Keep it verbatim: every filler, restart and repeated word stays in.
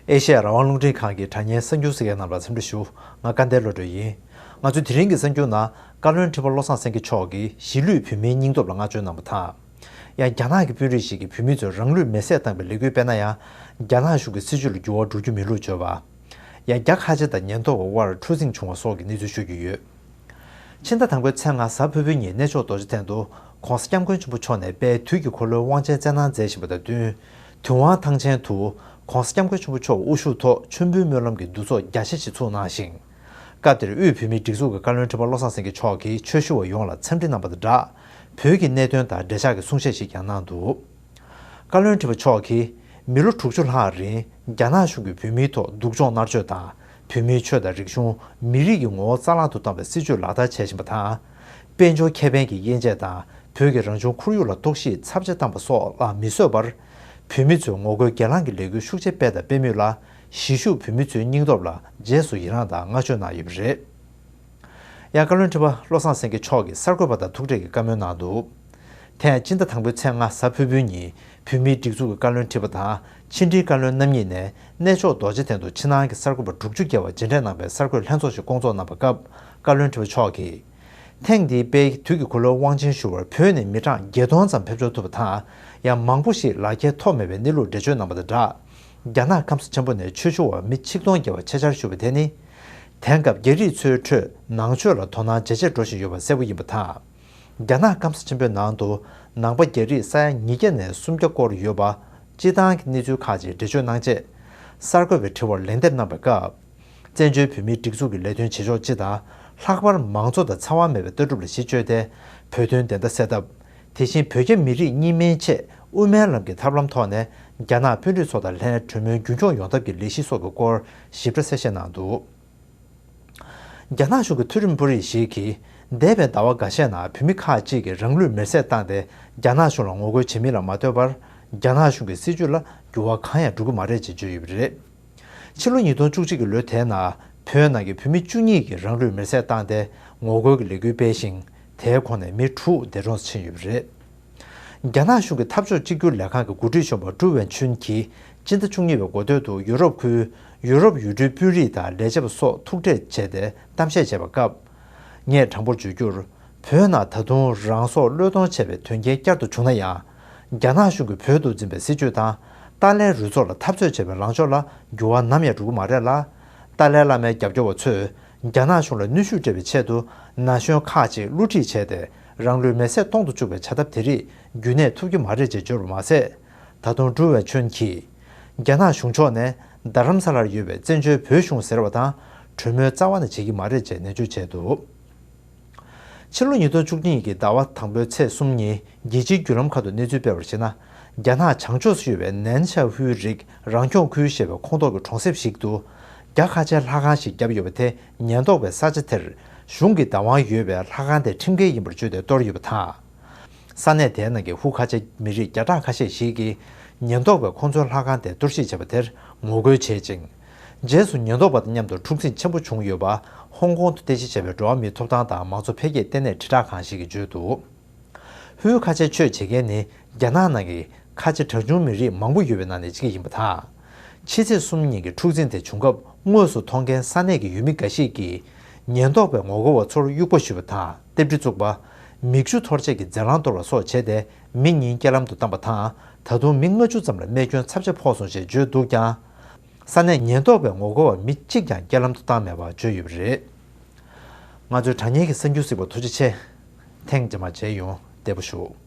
ཨེ་ཤེ་ཡ་རང་དབང་རླུང་འཕྲིན་ཁང་གི་དྲ་བརྙན་གསར་འགྱུར་གཟིགས་མཁན་རྣམས་ལ་འཚམས་འདྲི་ཞུ། ང་སྐལ་ལྡན་བློ་གྲོས་ཡིན། ང་ཚོའི་དེ་རིང་གི་གསར་འགྱུར་ནང་བཀའ་བློན་ཁྲི་པ་བློ་བཟང་སེང་གེ་མཆོག་གིས་གཞིས་ལུས་བོད་མིའི་སྙིང་སྟོབས་ལ་བསྔགས་བརྗོད་གནང་བ་དང་། ཡང་རྒྱ་ནག་གི་དཔོན་རིགས་ཤིག་གིས་བོད་མི་ཚོས་རང་ལུས་མེར་སྲེག་བཏང་བའི་ལས་འགུལ་སྤེལ་ན་ཡང་། རྒྱ་ནག་གཞུང་གི་སྲིད་བྱུས་ལ་འགྱུར་བ་འགྲོ་རྒྱུ་མིན་ལུགས་བརྗོད་པ། ཡང་རྒྱ་ཁ་ཆེ་དང་ཉེན་རྟོག་པའི་དབར་འཁྲུག་འཛིང་བྱུང་བ་སོགས་ཀྱི་གནས་ཚུལ་ཤོད་ཀྱི་ཡོད། ཕྱི་ཟླ་དང་པོའི་ཚེས་ལྔ་གཟའ་ཕུར་བུའི་ཉིན་གནས་མཆོག་རྡོ་རྗེ་གདན་དུ་༸གོང་ས་༸སྐྱབས་མགོན་ཆེན་པོ་མཆོག་ནས་དཔལ་དུས་ཀྱི་འཁོར་ལོའི་དབང་ཆེན་སྩལ་གནང་མཛད་བཞིན་པ་དང་བསྟུན། དུས་དབང་ཐང་ཆེན་དུ་༸གོང་ས་༸སྐྱབས་མགོན་ཆེན་པོ་མཆོག་དབུ་བཞུགས་ཐོག་མཆོད་འབུལ་སྨོན་ལམ་གྱི་འདུ་ཚོགས་རྒྱ་ཆེ་ཞིག་ཚུགས་གནང་ཞིང་། སྐབས་དེར་དབུས་བོད་མིའི་སྒྲིག་འཛུགས་ཀྱི་བཀའ་བློན་ཁྲི་པ་བློ་བཟང་སེང་གེ་མཆོག་གིས་ཆོས་ཞུ་བ་ཡོངས་ལ་འཚམས་འདྲི་གནང་བ་དང་སྦྲགས། བོད་ཀྱི་གནད་དོན་དང་འབྲེལ་ཆགས་ཀྱི་གསུང་བཤད་ཞིག་ཀྱང་གནང་འདུག་བཀའ་བློན་ཁྲི་པ་མཆོག་གིས། མི་ལོ་དྲུག་ཅུ་ལྷག་རིང་རྒྱ་ནག་གཞུང་གིས་བོད་མིའི་ཐོག་སྡུག་སྦྱོང་མནར་གཅོད་དང་། བོད་མིའི་ཆོས་དང་རིག་གཞུང་། མི་རིགས་ཀྱི་ངོ་བོ་རྩ་བརླག་ཏུ་བཏང་བའི་སྲིད་བྱུས་ལག་བསྟར་བྱས་བཞིན་པ་དང་། དཔལ་འབྱོར་ཁེ་ཕན་གྱི་དབྱེ་འབྱེད་དང་། བོད་ཀྱི་རང་བྱུང་ཁོར་ཡུག་ལ་གཏོར་བཤིག་ཚབས་ཆེ་བཏང་བ་སོགས་ལ་མི་བཟོད་པར། བོད་མི་ཚོས་ངོ་རྒོལ་སྒེར་ལངས་ཀྱི་ལས་འགུལ་ཤུགས་ཆེ་སྤེལ་དང་སྤེལ་མུས་ལ། གཞིས་བཞུགས་བོད་མི་ཚོའི་སྙིང་སྟོབས་ལ་རྗེས་སུ་ཡི་རངས་དང་བསྔགས་བརྗོད་གནང་ཡོད་པ་རེད། ཡང་བཀའ་བློན་ཁྲི་པ་བློ་བཟང་སེང་གེ་མཆོག་གིས་གསར་འགོད་པ་དང་ཐུག་འཕྲད་ཀྱིས་བཀའ་མོལ་གནང་འདུག་ཐེངས་སྤྱི་ཟླ་དང་པོའི་ཚེས་ལྔ་གཟའ་ཕུར་བུའི་ཉིན་བོད་མིའི་སྒྲིག་འཛུགས་ཀྱི་བཀའ་བློན་ཁྲི་པ་དང་ཕྱི་དྲིལ་བཀའ་བློན་རྣམ་གཉིས་ནས་གནས་མཆོག་རྡོ་རྗེ་གདན་དུ་ཕྱི་ནང་གི་གསར་འགོད་པ་དྲུག་ཅུ་བརྒལ་བ་མཇལ་འཕྲད་གནང་བའི་གསར་འགོད་ལྷན་ཚོགས་ཤིག་བསྐོང་ཚོགས་གནང་བའི་སྐབས་བཀའ་བློན་ཁྲི་པ་མཆོག་གིས། ཐེངས་འདིའི་དཔལ་དུས་ཀྱི་འཁོར་ལོའི་དབང་ཆེན་ཞུ་བར་བོད་ནས་མི་གྲངས་བརྒྱད་སྟོང་ཙམ་ཕེབས་འབྱོར་ཐུབ་པ་དང་། ཡང་མང་པོ་ཞིག་ལག་འཁྱེར་ཐོབ་མེད་པའི་གནས་ལུགས་འགྲེལ་བརྗོད་གནང་བ་དང་སྦྲགས། རྒྱ་ནག་ཁམས་གསུམ་ཆེན་པོ་ནས་ཆོས་ཞུ་བ་མི་ཆིག་སྟོང་བརྒལ་བ་ཆེད་བཅར་ཞུ་བ་དེ་ནི། དེང་སྐབས་རྒྱ་རིགས་ཚོའི་ཁྲོད་ནང་ཆོས་ལ་དོ་སྣང་ཇེ་ཆེར་འགྲོ་བཞིན་ཡོད་པ་གསལ་པོ་ཡིན་པ་དང་། རྒྱ་ནག་སྐམ་ས་ཆེན་པོའི་ནང་དུ་ནང་པ་རྒྱ་རིགས་ས་ཡ་ཉིས་བརྒྱ་ནས་སུམ་བརྒྱ་སྐོར་ཡོད་པ་སྤྱི་བཏང་གི་གནས་ཚུལ་ཁག་ཅིག་འགྲེལ་བརྗོད་གནང་རྗེས། གསར་འགོད་པའི་དྲི་བར་ལན་འདེབས་གནང་བའི་སྐབས། བཙན་བྱོལ་བོད་མིའི་སྒྲིག་འཛུགས་ཀྱི་ལས་དོན་བྱེད་ཕྱོགས་སྤྱི་དང་། ལྷག་པར་མང་གཙོ་དང་འཚེ་བ་མེད་པའི་ལྟ་གྲུབ་ལ་གཞི་བཅོལ་ཏེ། བོད་དོན་བདེན་མཐའ་གསལ་ཐབས། དེ་བཞིན་བོད་རྒྱ་མི་རིགས་གཉིས་སྨན་ཆེད་དབུ་མའི་ལམ་གྱི་ཐབས་ལམ་ཐོག་ནས་རྒྱ་ནག་དཔོན་རིགས་ཚོ་དང་ལྷན་གྲོས་མོལ་རྒྱུན་འཁྱོངས་ཡོང་ཐབས་ཀྱི་ལས་གཞི་སོགས་ཀྱི་སྐོར་ཞིབ་ཕྲ་གསལ་བཤད་གནང་འདུག་རྒྱ་ནག་གཞུང་གི་མཐོ་རིམ་དཔོན་རིགས་ཤིག་གིས། འདས་པའི་ཟླ་བ་འགའ་ཤས་ནང་བོད་མི་ཁག་ཅིག་གིས་རང་ལུས་མེར་སྲེག་བཏང་སྟེ། རྒྱ་ནག་གཞུང་ལ་ངོ་རྒོལ་བྱེད་མིན་ལ་མ་ལྟོས་པར། རྒྱ་ནག་གཞུང་གི་སྲིད་བྱུས་ལ་འགྱུར་བ་གང་ཡང་འགྲོ་གི་མ་རེད་ཅེས་བརྗོད་ཡོད་པ་རེད། ཕྱི་ལོ་ཉིས་སྟོང་བཅུ་གཅིག་གི་ལོའི་དེའི་ནང་། བོད་ནང་གི་བོད་མི་བཅུ་གཉིས་ཀྱིས་རང་ལུས་མེར་སྲེག་བཏང་སྟེ། ངོ་རྒོལ་གྱི་ལས་འགུལ་སྤེལ་ཞིང་། དེའི་ཁོངས་ནས་མི་དྲུག་འདས་གྲོངས་སུ་ཕྱིན་ཡོད་པ་རེད། རྒྱ་ནག་གཞུང་གི་འཐབ་ཕྱོགས་གཅིག་གྱུར་ལས་ཁང་གི་འགོ་ཁྲིད་གཞོན་པ་ཀྲུའུ་ཝེན་ཆུན་གྱིས་སྤྱི་ཟླ་བཅུ་གཉིས་པའི་འགོ་སྟོད་དུ་ཡུ་རོབ་ཁུལ། ཡུ་རོབ་ཡུལ་གྲུའི་དཔོན་རིགས་དང་ལས་བྱེད་པ་སོགས་ཐུག་འཕྲད་བྱས་ཏེ་གཏམ་བཤད་བྱས་པའི་སྐབས། ངས་དྲང་པོར་བརྗོད་རྒྱུར། བོད་ནང་ད་དུང་རང་སྲོག་བློས་གཏོང་བྱས་པའི་དོན་རྐྱེན་བསྐྱར་དུ་བྱུང་ན་ཡང་། རྒྱ་ནག་གཞུང་གིས་བོད་དུ་འཛིན་པའི་སྲིད་བྱུས་དང་། ཏཱ་ལའི་རུ་ཚོགས་ལ་འཐབ་རྩོད་བྱས་པའི་ལངས་ཕྱོགས་ལ་འགྱུར་བ་ནམ་ཡང་འགྲོ་གི་མ་རེད་ལ། ཏཱ་ལའི་བླ་མའི་རྒྱབ་སྐྱོར་བ་ཚོས། རྒྱ་ནག་གཞུང་ལ་གནོན་ཤུགས་སྤྲད་པའི་ཆེད་དུ། ན་གཞོན་ཁག་ཅིག་བསླུ་བྲིད་བྱས་ཏེ། རང་ལུས་མེར་སྲེག་གཏོང་དུ་བཅུག་པའི་བྱ་ཐབས་དེ་རིགས་རྒྱུན་གནས་ཐུབ་ཀྱི་མ་རེད་ཅེས་བརྗོད་པ་མ་ཟད། ད་དུང་ཀྲུའུ་ཝེ་ཆུན་གྱིས། རྒྱ་ནག་གཞུང་ཕྱོགས་ནས་རྡ་རམ་ས་ལར་ཡོད་པའི་བཙན་བྱོལ་བོད་གཞུང་ཟེར་བ་དང་གྲོས་མོལ་རྩ་བ་ནས་བྱེད་ཀྱི་མ་རེད་ཅེས་ནན་བརྗོད་བྱས་འདུག་ཕྱི་ལོ་ཉིས་སྟོང་བཅུ་གཉིས་ཀྱི་ཟླ་བ་དང་པོའི་ཚེས་གསུམ་ཉིན་རྒྱལ་སྤྱིའི་བརྒྱུད་ལམ་ཁག་ཏུ་གནས་ཚུལ་སྤེལ་བར་གཞིགས་ན། རྒྱ་ནག་བྱང་ཕྱོགས་སུ་ཡོད་པའི་ནན་ཤ་ཧུའི་རིགས་རང་སྐྱོང་ཁུལ་ཞེས་པའི་ཁོངས་གཏོགས་ཀྱི་གྲོང་གསེབ་ཞིག་ཏུ། རྒྱ་ཁ་ཆེའི་ལྷ་ཁང་ཞིག་བརྒྱབ་ཡོད་པ་དེ་ཉེན་རྟོག་པས་ས་ཆ་དེར་གཞུང་གི་བདག་དབང་ཡོད་པའི་ལྷ་ཁང་དེ་ཁྲིམས་འགལ་ཡིན་པར་བརྗོད་དེ་གཏོར་ཡོད་པ་དང་། ས་གནས་དེའི་ནང་གི་ཧུ་ཁ་ཆེ་མི་རིགས་བརྒྱ་ཕྲག་ཁ་ཤས་ཤིག་གིས་ཉེན་རྟོག་པས་ཁོང་ཚོའི་ལྷ་ཁང་དེ་གཏོར་བཤིག་བྱས་པ་དེར་ངོ་རྒོལ་བྱེད་ཅིང་། རྗེས་སུ་ཉེན་རྟོག་པ་དང་མཉམ་དུ་འཁྲུག་འཛིང་ཆེན་པོ་བྱུང་ཡོད་པ་ཧོང་ཀོང་དུ་རྟེན་གཞི་བྱས་པའི་འགྲོ་བ་མིའི་ཐོབ་ཐང་དང་མང་གཙོ་འཕེལ་རྒྱས་ལྟེ་གནས་དྲིལ་བསྒྲགས་ཁང་ཞིག་གིས་བརྗོད་འདུག་ཧུའུ་ཁ་ཆེ་ཆོས་བྱེད་མཁན་ནི་རྒྱ་ནག་ནང་གི་ཁ་ཆེ་གྲངས་ཆུང་མི་རིགས་མང་པོ་ཡོད་པའི་ནང་ནས་གཅིག་ཡིན་པ་དང་། ཕྱི་ཚེས་གསུམ་ཉིན་གྱི་འཁྲུག་འཛིང་དེ་བྱུང་སྐབས་དངོས་སུ་མཐོང་མཁན་ས་གནས་ཀྱི་ཡུལ་མི་འགའ་ཞིག་གིས་ཉེན་རྟོག་པས་ངོ་རྒོལ་བ་ཚོར་དབྱུག་པ་གཞུས་པ་དང་ལྟེབ་གྲི་བཙུགས་པ། མིག་ཆུ་འཐོར་བྱེད་ཀྱི་རྫས་རླངས་གཏོར་བ་སོགས་བྱས་ཏེ་མི་གཉིས་རྐྱེན་ལམ་དུ་བཏང་བ་དང་། ད་དུང་མི་ལྔ་བཅུ་ཙམ་ལ་རྨས་སྐྱོན་ཚབས་ཆེ་ཕོག་སོང་ཞེས་བརྗོད་འདུག་ཀྱང་། ས་གནས་ཉེན་རྟོག་པས་ངོ་རྒོལ་བ་མི་གཅིག་ཀྱང་རྐྱེན་ལམ་དུ་བཏང་མེད་པ་བརྗོད་ཡོད་པ་རེད། ང་ཚོའི་དྲ་བརྙན་གྱི་གསར་འགྱུར་གཟིགས་པར་ཐུགས་རྗེ་ཆེ། ཐེངས་རྗེས་མར་མཇལ་ཡོང་། བདེ་པོ་བཞུགས།